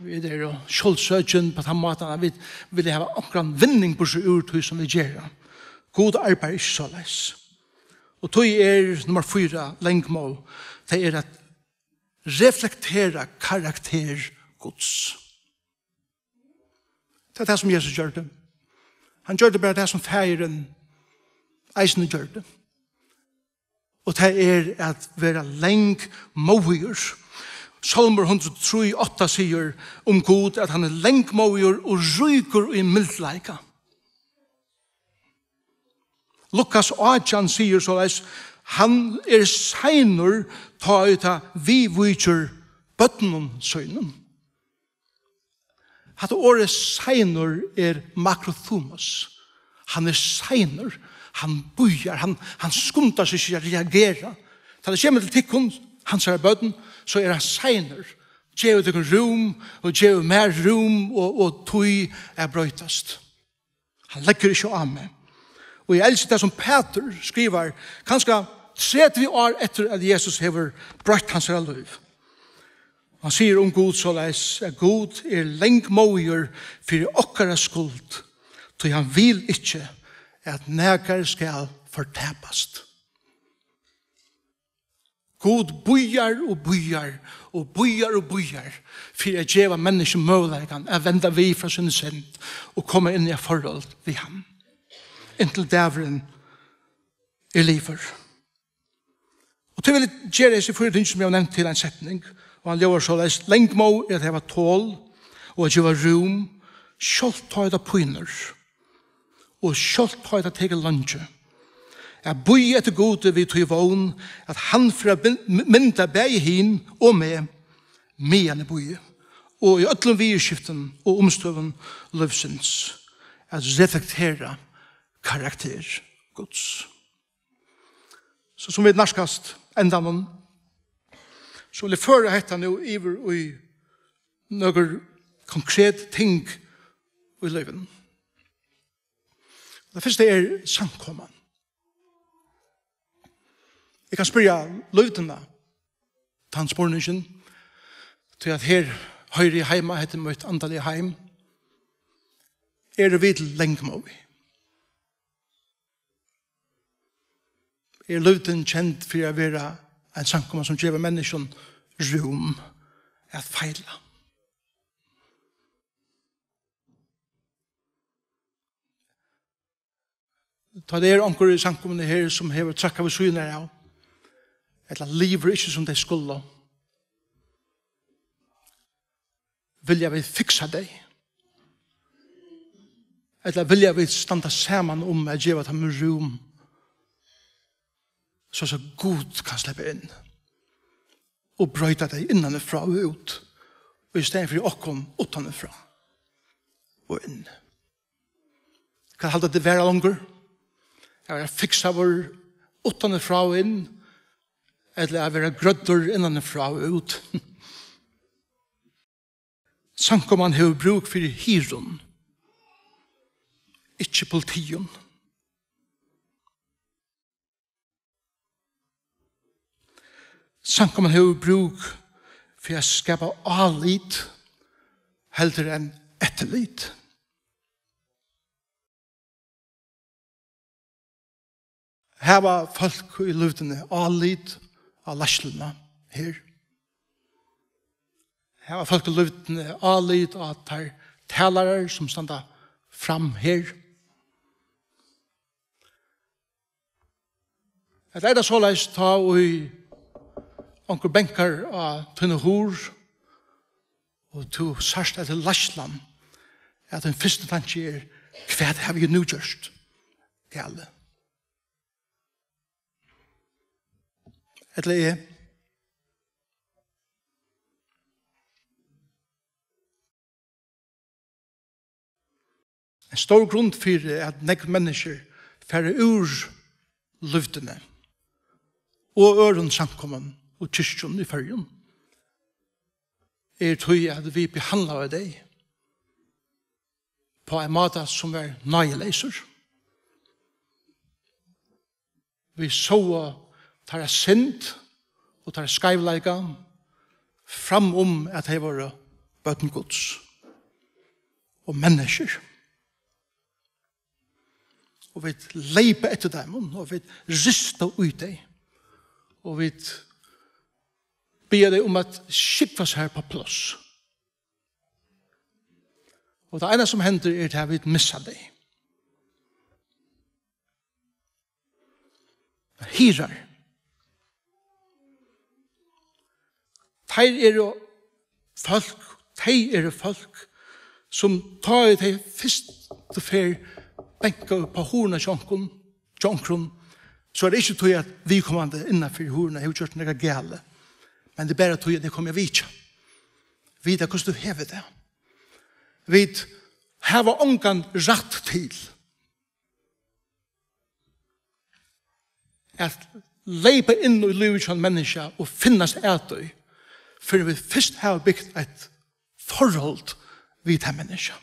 Vit eru sjálvsøkin á tann mátan at vit vilja hava onkran vinning burtur úr tí sum vit gera. Gud arbeiðir ikki soleiðis. Og tí er nummar fýra, langmóð, tað er at reflektera karakter Guds. Tað er tað, sum Jesus gjørdi. Hann gjørdi bara tað, sum Faðirin eisini gjørdi. Og tað er at vera langmóðigur. Sálmur hundrað og trý átta sigur um Gud, at hann er langmóðigur og ríkur í mildleika. Lukas átjan sigur soleiðis: Hann er seinur, tá ið tað viðvíkir børnum sínum. Hatta orðið seinur er makrothumos. Hann er seinur, hann bíðar, hann, hann skundar seg ikki at reagera. Tá tað kemur til tykkum, hansara børn, so er hann seinur. Gevið tykkum rúm, og gevið mær rúm og, og tíð at broytast. Hann leggur ikki á meg. Og eg elski tað, sum Pætur skrivar, kanska tretivu ár eftir at Jesus hevur broytt hansara lív. Hann sigur um Gud soleiðis, at Gud er langmóðigur fyri okkara skuld, tí hann vil ikki, at nakar skal fortapast. Gud bíðar og bíðar og bíðar og bíðar fyri at geva menniskjum møguleikan at venda við frá síni synd og koma inn í eitt forhold við hann, inntil dagurin er liðugur. Og tí vil eg gera hesi fýra ting, sum eg havi nevnt, til ein setning, og hann ljóðar soleiðis: Langmóð er at hava tol og at geva rúm, sjálvt tá ið tað pínur, og sjálvt tá ið tað tekur leingi. At bíða eftir Gudi við tí vón, at hann fer at bin-, mynda bæði hin og meg, meðan eg bíði, og í øllum viðurskiftum og umstøðum lívsins, at reflektera karakter Guds. So sum vit nærkast endanum, so vil eg føra hetta nú yvir í nøkur konkret ting í lívinum. Tað fyrsta er samkoman. Eg kann spyrja lívdina, tann spurningin, tí at her hoyri eg heima, hetta er mítt andaliga heim. Eru vit langmóð? Er lívdin kend fyri at vera ein samkoma sum gevur menniskjum rúm at feila? Tá tað er onkur í samkomuni her, sum hevur traðkað við síðurnar av, ella livir ikki sum tey skulu, vilja vit fiksa tey? Ella vilja vit standa saman um at geva teimum rúm, so so Gud kann sleppa inn og broyta tey innan og frá og út, og í staðin fyri okkum uttan og frá og inn? Hvat halda tit vera longur? At vera fiksaður uttan og frá og inn, ella at vera grøddur innan og frá og út? Samkoman hevur brúk fyri hirðum, ikki politium. Samkoman hevur brúk fyri at skapa álit heldur enn eftirlit. Hava fólk í lívdini álit á leiðsluna her? Hava fólk í lívdini álit á teir talarar, sum standa fram her? Ella er tað soleiðis, tá ið onkur bankar á tína hurð, og tú sært, at tað er leiðslan, at tín fyrsti tanki er: Hvat havi eg nú gjørt galið? Ella eg? Ein stór grund fyri, at nógv menniskjur fara úr lívdini og øðrum samkomum og kirkjum í Føroyum, er tí, at vit behandlaðu tey á ein máta, sum var náðileysur. Vit sóu teirra synd og teirra skeivleika, fram um at tey vóru børn Guds og menniskjur. Og vit leypa eftir teimum, og vit rista í tey, og vit biðja tey um at skúgva sær upp á pláss. Og tað eina, sum hendir, er, at vit missa tey. Hirðar. Teir eru fólk, tey eru fólk, sum, tá ið tey fyrstu ferð banka upp á hurðina hjá onkrum, hjá onkrum, so er tað ikki tí, at viðkomandi innan fyri hurðina hevur gjørt nakað galið, men tað er bara tí, at tey koma at vitja. Vita, hvussu tú hevur tað. Vit hava ongan rætt til at leypa inn í lívið hjá einum menniskja og finnast at tí, fyrr enn vit fyrst hava bygt eitt forhold við tað menniskja,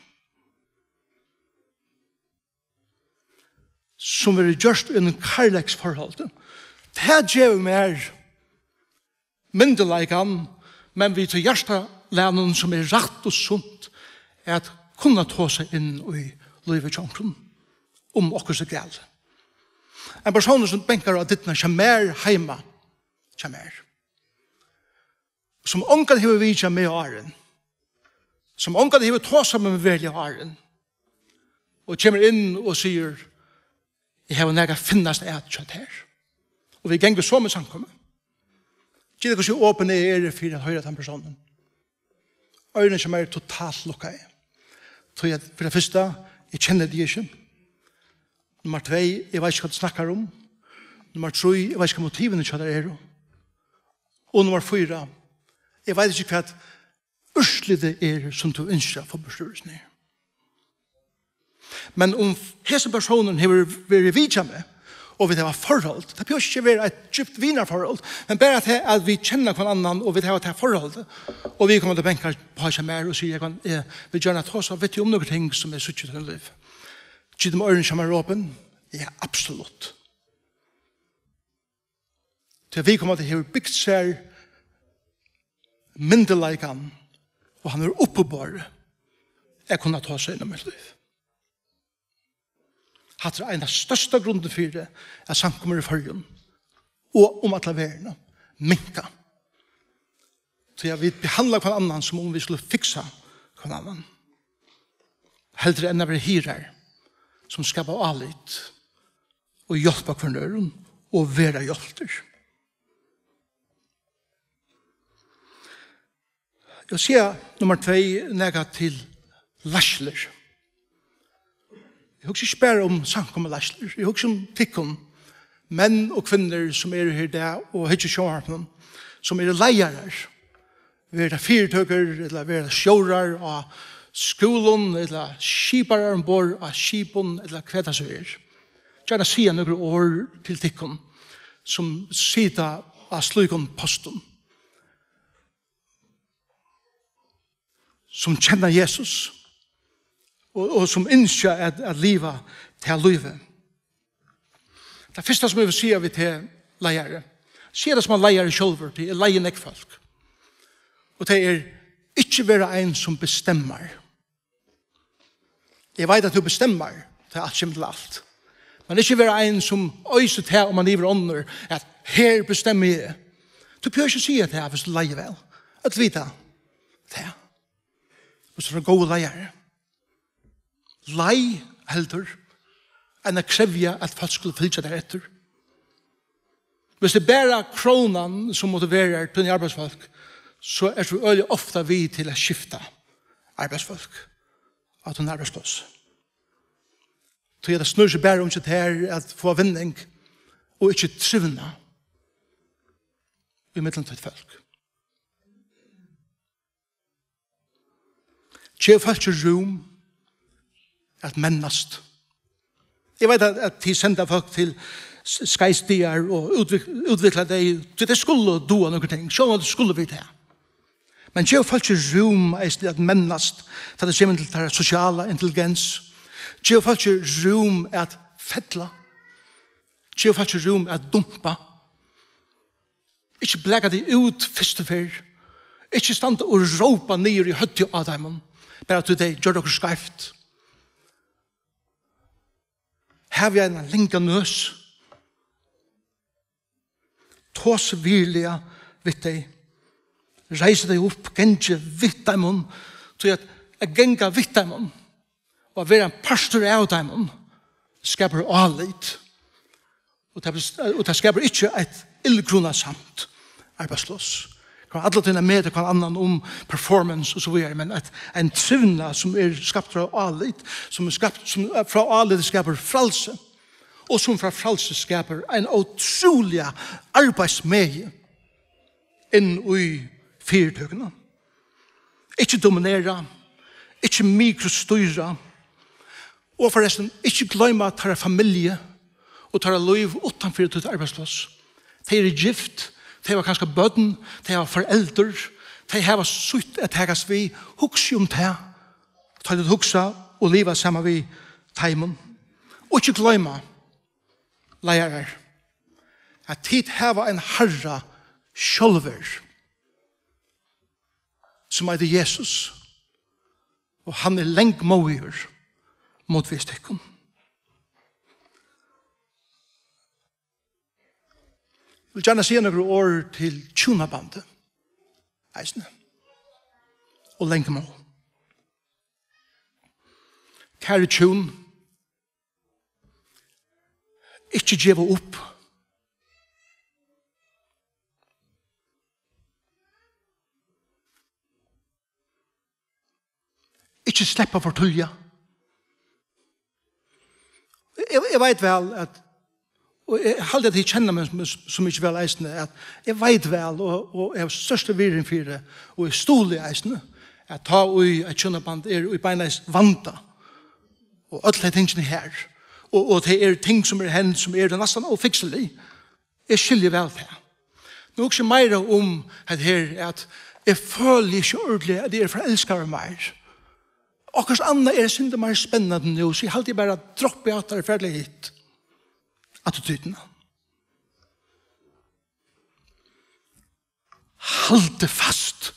sum verður gjørt í einum kærleiksforholdi. Tað gevur mær myndugleikan, men við tí hjartalagnum, sum er rætt og sunt, at kunna tosa inn í lívið hjá onkrum, um okkurt er galið. Ein persónur, sum bankar á dyrnar hjá mær heima, hjá mær, sum ongan hevur vitjað meg áðrenn, sum ongan hevur tosað við meg veruliga áðrenn, og kemur inn og sigur: Eg havi nakað at finnast at hjá tær. Og vit ganga í somu samkomu. Ger tað, hvussu opin eg eri fyri at hoyra tann persónin. Oyruni hjá mær eru totalt lukkaði. Tí at, fyri tað fyrsta, eg kenni teg ikki. Nummar tvey, eg veit ikki, hvat tú snakkar um. Nummar trý, eg veit ikki, hvat motivini hjá tær eru. Og nummar fýra, eg veit ikki, hvat úrslitið er, sum tú ynskir at fáa burtur úr hesum her. Men um hesin persónurin hevur verið vitjað meg, Og vit hava forhold. Tað behøvist ikki vera eitt djúpt vinarforhold, men bara tað, at vit kenna hvønn annan, og vit hava tað forholdið. Og viðkomandi bankar á hjá mær og sigur, "Eg kann, eg vil gjarna tosa við teg um nøkur ting, sum eg síggi í tínum lívi." Gita mær oyruni hjá mær opin? Ja, absolutt. Tí at viðkomandi hevur bygt sær myndugleikan, og hann hevur uppiborið at kunna tosa inn í mítt lív. Hatta er ein av størsta grundum fyri, at samkomur í Føroyum og um alla verðina minka. Tí at vit behandla hvønn annan, sum um vit skulu fiksa hvønn annan. Heldur enn at vera hirðar, sum skapa álit og hjálpa hvørjum øðrum og vera hjálptir. Eg vil siga nummar tvey, nakað til leiðslur. Eg hugsi ikki bara um samkomuleiðslur, eg hugsi um tykkum, menn og kvinnur, sum eru her í dag og hyggja í sjónvarpinum, sum eru leiðarar. Vera tað fyritøkur, ella vera tað stjórar á skúlum, ella skiparar umborð á skipum, ella hvat tað so er. Gjarna siga nøkur orð til tykkum, sum sita á slíkum postum, sum kenna Jesus, og, og sum ynskja at, at liva tað lívið. Tað fyrsta, sum eg vil siga við teg, leiðari, siga tað sum ein leiðari sjálvur, tí eg leiði nógv fólk. Og tað er, ikki vera ein, sum bestemmar. Eg veit, at tú bestemmar, tá alt kemur til alt. Men ikki vera ein, sum øsir tað, um man yvir onnur, at her bestemmi eg. Tú behøvir ikki siga tað, viss tú leiðir væl. Øll vita tað. Viss tú ert ein góður leiðari. Leið heldur enn at krevja, at fólk skulu fylgja tær eftir. Viss tað er bara krónan, sum motiverar tíni arbeiðsfólk, so ert tú øgiliga ofta við til at skifta arbeiðsfólk á tín arbeiðsplás. Tí at tað snýr seg bara um hjá tær at fáa vinning og ikki trivnað ímillum títt fólk. Gev fólki rúm at mennast. Eg veit, at, at tit senda fólk til s-, skeiðsdagar og útvik-, útvikla tey, tí tey skulu duga nøkur ting, sjálvandi skulu vit tað. Men gev fólki rúm eisini at mennast, tá tað kemur til teirra sosiala intelligens. Gev fólki rúm at fella. Gev fólki rúm at dumpa. Ikki blaka tey út fyrstu ferð. Ikki standa og rópa niður í høvdið á teimum, bara tí tey gjørdu okkurt skeivt. Havið eina langa nøs. Tosa virðiliga við tey. Reisa tey upp, ganga við teimum, tí at, at ganga við teimum og at vera ein partur av teimum skapar álit. Og tað, og tað skapar ikki eitt illgrunasamt arbeiðspláss. Kann alla tíðina meta hvønn annan um performance og so víðari, men eitt, ein trivnað sum er skaptur av álit, sum er skapt, sum frá áliti skapar frælsi, og sum frá frælsi skapar ein ótrúliga arbeiðsmegi inn í fyritøkuna. Ikki dominera, ikki mikrostýra, og forrestin, ikki gloyma teirra familju og teirra lív uttan fyri títt arbeiðspláss. Tey eru gift, tey hava kanska børn, tey hava foreldur, tey hava sítt at takast við. Hugsið um tað, tá tit hugsa og liva saman við teimum. Og ikki gloyma, leiðarar, at tit hava ein Harra sjálvir, sum eitur Jesus, og hann er langmóðigur mótvegis tykkum. Eg vil gjarna siga nøkur orð til hjúnabandið eisini, og langmóð. Kæru hjún, ikki geva upp. Ikki sleppa for tíðliga. Eg, eg veit væl at, og eg haldi, at tit kenna meg sum, sum ikki væl eisini, at eg veit væl, og, og eg havi størstu virðing fyri, og eg stuðli eisini, at tá ið eitt hjúnaband er í beinleiðis vanda, og øll tey tingini her, Og, og tað eru ting, sum eru hent, sum eru næstan ófiksilig. Eg skilji væl tað. Nú hugsi eg meira um hetta her, at eg føli ikki ordiliga, at eg eri forelskaður meir. Okkurt annað er eitt sindur meir spennandi nú, so eg haldi, eg bara droppi hatta og fari til hitt. Attitydina. Haldið fast.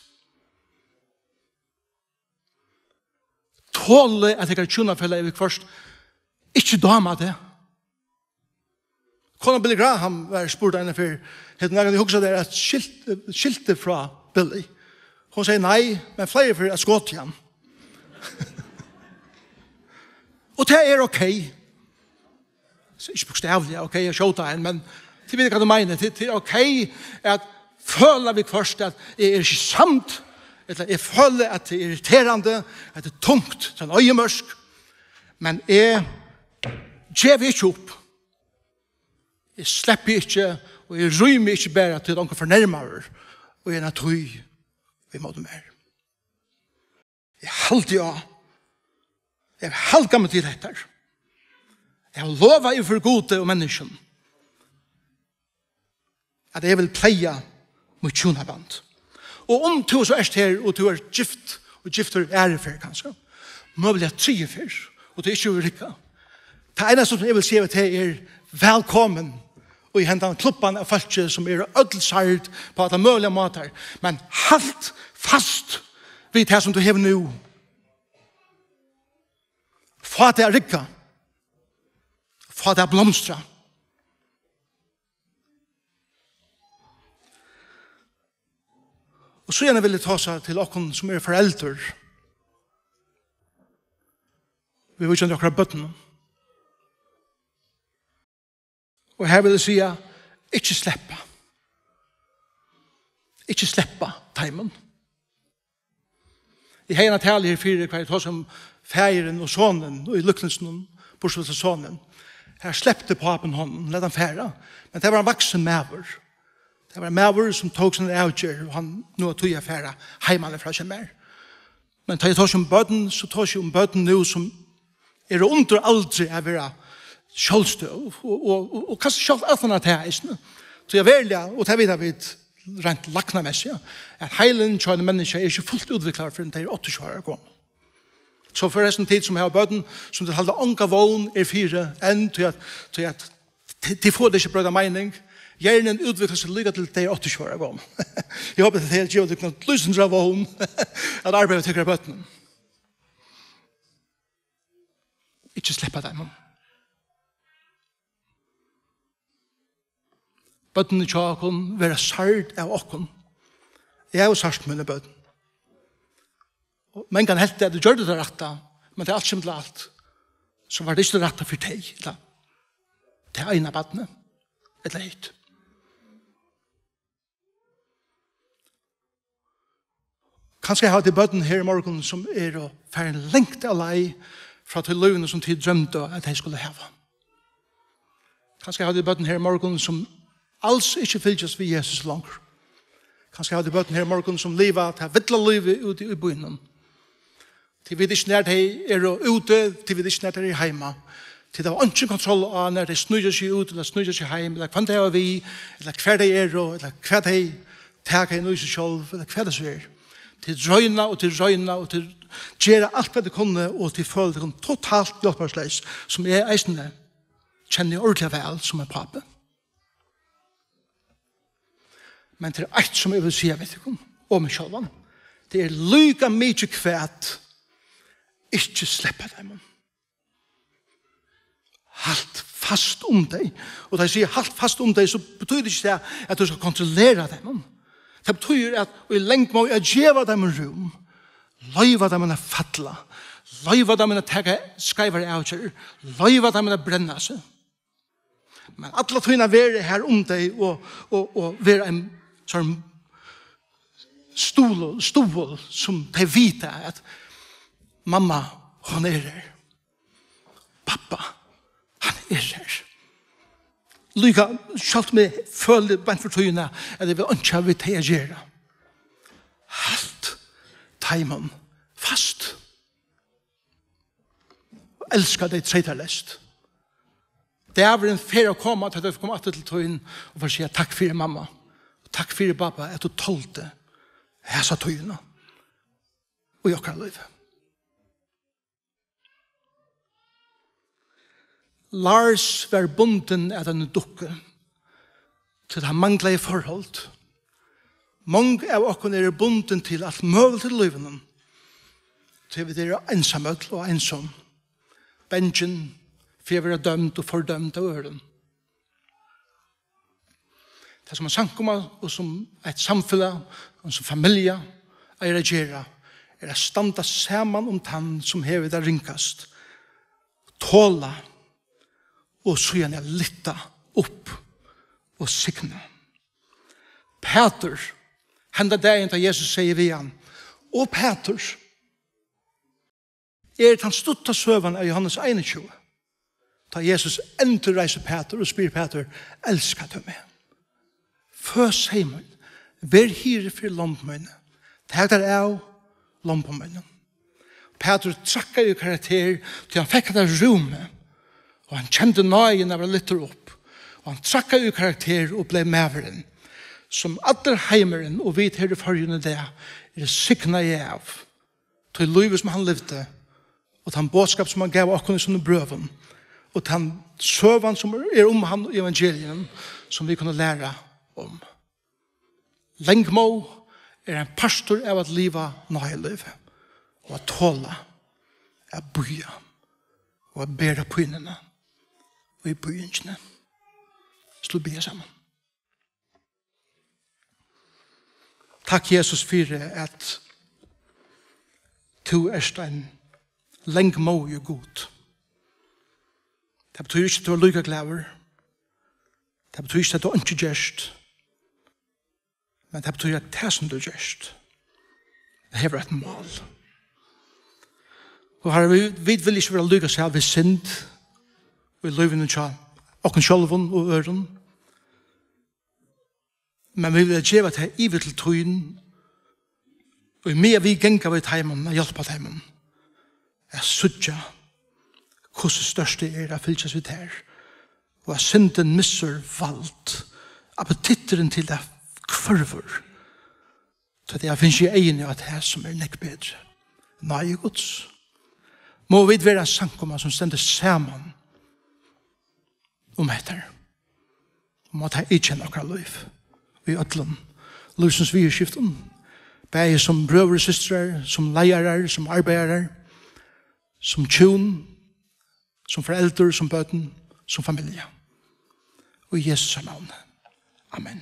Tolið, at tykkara hjúnafelag yvirhøvur ikki dámar teg. Kona Billy Graham var spurd eina ferð, "Hevur tú nakrantíð hugsað tær at skilt, skilja teg frá Billy?" Hon segði nei, men fleiri ferðir at skotið hann. Og tað er ok. So ikki bókstavliga ok at skjóta ein, men tit vita, hvat eg meini. Tað, tað er ok at føla viðhvørt, at eg eri ikki samd, ella eg føli, at tað er irriterandi, at tað er tungt, tað er ein oyðimørk, men eg gevi ikki upp. Eg sleppi ikki, og eg rými ikki bara til, at onkur fornærmar og er eina tíð ímóti mær. Eg haldi á. Eg haldi meg til hetta. Eg havi lovað yvir fyri Gudi og menniskjum, at eg vil pleiga mítt hjúnaband. Og um tú so ert her, og tú ert gift, og giftur aðru ferð kanska, møguliga triðju ferð, og tað ikki hevur riggað. Tað einasta, sum eg vil siga við teg, er: Vælkomin í hendan klubban av fólki, sum eru øll særd á allar møguligar mátar. Men halt fast við tað, sum tú hevur nú. Fá tað at rigga. Fá tað at blomstra. Og síðani vil eg tosa til okkum, sum eru foreldur, viðvíkjandi okkara børnum. Og her vil eg siga: ikki sleppa. Ikki sleppa teimum. Eg hevði eina talu her fyri, hvar eg tosaði um faðirin og sonin í líknilsinum, burturstað sonin. Her slepti pápin honum, læt hann fara. Men tað var ein vaksin maður. Tað var ein maður, sum tók sína avgerð, og hann nú er tíð at fara heiman frá sær mær. Men tá eg tosi um børn, so tosi eg um børn nú, sum eru undir aldri at vera sjálvstøð, og, og, og, og kanska sjálvt aftan á tað eisini. Tí at veruliga, og tað vita vit reint læknamessigt, at heilin hjá einum menniskja er ikki fult útviklaður, fyrr enn tað er áttaogtjúgu ára gomul. So fyri hesum tit, sum hava børn, sum tit halda onga vón er fyri enn, tí at, tí at tit, tit fáa tað ikki at broyta meining. Hjernen útviklar seg líka til tey áttaogtjúgu ára gomul. Eg hopi, at tað gevur tykkum lýsandi vón at arbeiða við tykkara børnum. Ikki sleppa teimum. Børnini hjá okkum verða særd av okkum. Eg havi sært míni børn. Og mangan helt, at eg gjørdi tað rætta, men tað er alt sum til alt. So var tað ikki tað rætta fyri tey, ella tað eina barnið, ella hitt. Kanska hava tit børn her í morgun, sum eru farin langt av leið frá tí lívinum, sum tit droymdu, at tey skuldu hava. Kanska hava tit børn her í morgun, sum als ikki fylgjast við Jesus longur. Kanska hava tit børn her í morgun, sum liva tað villa lívið úti í býnum. Tit vita ikki, nær tey eru úti, tit vita ikki, nær tey eru heima. Tit hava einki kontroll á, nær tey sníkja seg út, ella sníkja seg heim, ella hvønn tey hava við, ella hvar tey eru, ella hvat tey taka inn í seg sjálv, ella hvat tað so er. Tit royna og tit royna og tit gera alt, hvat tit kunnu, og tit føla tykkum totalt hjálparleys, sum eg eisini kenni ordiliga væl sum ein pápi. Men tað er eitt, sum eg vil siga við tykkum, og meg sjálvan. Tað er líka mikið hvat, ikki sleppa teimum. Halt fast um tey. Og tá eg sigi halt fast um tey, so betýðir ikki tað, at tú skal kontrollera teimum. Tað betýðir, at í langmóð at geva teimum rúm. Loyva teimum at falla. Loyva teimum at taka skeivar avgerðir. Loyva teimum at brenna seg. Men alla tíðina vera har um tey og, og, og vera ein sånn stuðul, stuðul, sum tey vita, at mamma, hon er her. Babba, hann er her. Líka, sjálvt um eg føli beint fyri tíðina, at eg vil einki hava við tey at gera. Halt teimum fast. Og elska tey treytaleyst. Dagurin fer at koma, tá tey koma aftur til tín og fara at siga: "Takk fyri, mamma. Og takk fyri, babba, at tú toldi hesa tíðina í okkara lívi." Lars var bundin at eini dukku, tí hann manglaði forhold. Mong av okkum eru bundin til alt møguligt í lívinum, tí vit eru einsamøll og einsom, bangin fyri at verða dømd og fordømd av øðrum. Tað, sum ein samkoma og sum eitt samfelag og sum familja eigur at gera, er at standa saman um tann, sum hevur tað ringast, tola og síðani at lyfta upp og signa. Pætur, henda dagin, tá Jesus segði við hann: "Og Pætur," er tann stutta søgan av Jóhannes einogtjúgu. Tá Jesus endurreisir Pætur og spyr Pætur: "Elskar tú meg? Fø seyð mín, ver hirði fyri lomb míni, tak tær av lombum mínum." Pætur trakkaði í karakter, tí hann fekk hetta rúmið, og hann kendi náðina av at vera lyftur upp, og hann trakkaði í karakter og bleiv maðurin, sum allur heimurin og vit her í Føroyum í dag eru signaði av. Tí lívið, sum hann livdi, og tann boðskap, sum hann gav okkum í sínum brøvum, og tann søgan, sum er um hann í evangelium, sum vit kunnu læra um. Langmóð er ein partur av at liva náðilív, og at tola, at bíða, og at bera pínuna í bíðingini. Skulu vit biðja saman. Takk, Jesus, fyri at tú ert ein langmóðigur Gud. Tað betýðir ikki, at tú ert líka glaður. Tað betýðir ikki, at tú einki gert. Men tað betýðir, at tað, sum tú gert, hevur eitt mál. Og Harri, vit, vit vilja ikki vera líka sæð við synd í lívinum hjá okkum sjálvum og øðrum. Men vit vilja geva tað yvir til tín, og meðan vit ganga við teimum, at hjálpa teimum at síggja, hvussu stórt tað er at fylgjast við tær, og at syndin missir vald, appetitturin til tað hvørvur, so at tey finna í eyguni á tað, sum er nógv betri. Náði Guds. Má vit vera ein samkoma, sum stendur saman um hetta. Og má tað eyðkenna okkara lív í øllum lívsins viðurskiftum, bæði sum brøður og systrar, sum leiðarar, sum arbeiðarar, sum hjún, sum foreldur, sum børn, sum familja. Í Jesu navni. Amen.